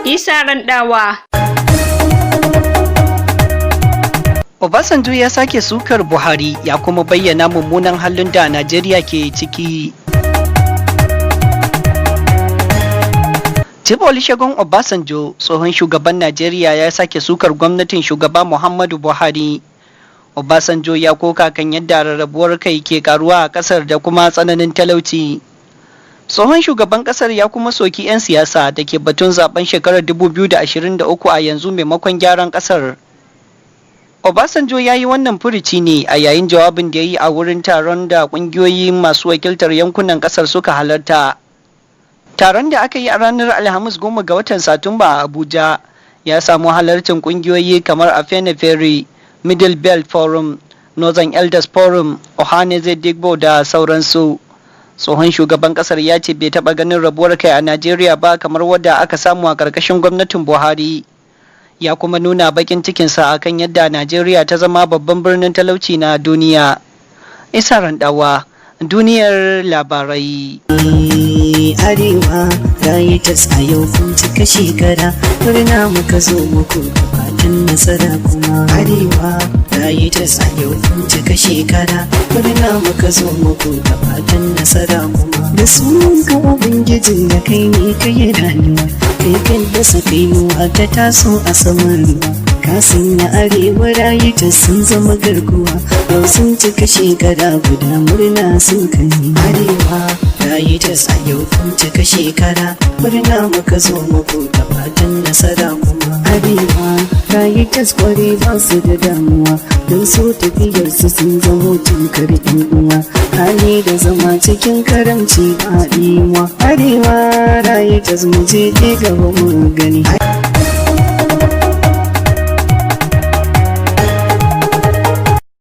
Isa Randawa. Obasanjo ya sake sukar Buhari ya kuma bayyana mummunan halin da Najeriya ke ciki. Chief Olusegun Obasanjo, tsohon shugaban Najeriya, ya sake sukar gwamnatin shugaba Muhammadu Buhari. Obasanjo ya koka kan yadda rarrabuwar kai ke karuwa a kasar da kuma tsananin talauci. Tsohon shugaban kasar ya kuma soki 'yan siyasa da ke batun zaben shekarar 2023 a yanzu maimakon gyaran kasar. Obasanjo ya yi wannan furuci ne a yayin jawabin da ya yi a wurin taron da kungiyoyi masu wakiltar yankunan kasar suka halarta. Taron da aka yi a ranar Alhamis 10 ga watan Satumba a Abuja ya samu halarcin kungiyoyi kamar Afenifere, Middle Belt Forum, Northern Elders Forum, Ohaneze Digbo da sauransu. Tsohon shugaban kasar ya ce bai taɓa ganin rabuwar kai a Najeriya ba kamar wadda aka samu a ƙarƙashin gwamnatin Buhari. Ya kuma nuna bakin cikinsa akan yadda Najeriya ta zama babban birnin talauci na duniya. Isa Randawa, duniyar labarai. Arewa rayu tas a yau kun cika shekara, murna muka zo muku da fatan nasara kuma. Arewa rayu tas a yau kun cika shekara, murna muka zo muku da fatan nasara kuma. Da sunan ka Ubangijin da kai ne ka yi rayuwa, kai kan dasa kainuwa ta taso a saman ruwa. Ka sanya Arewa rayu tas sun zama garkuwa, yau sun cika shekara guda, murna sun kai. Arewa rayu tas a yau kun cika shekara, murna muka zo muku da fatan nasara kuma. Arewa rayu tas kware ba su da damuwa, don su tafiyar su sun zamo tamkar yan uwa, hali da zama cikin karamci ba ɗimuwa. Arewa rayu tas mu je gaba mu gani.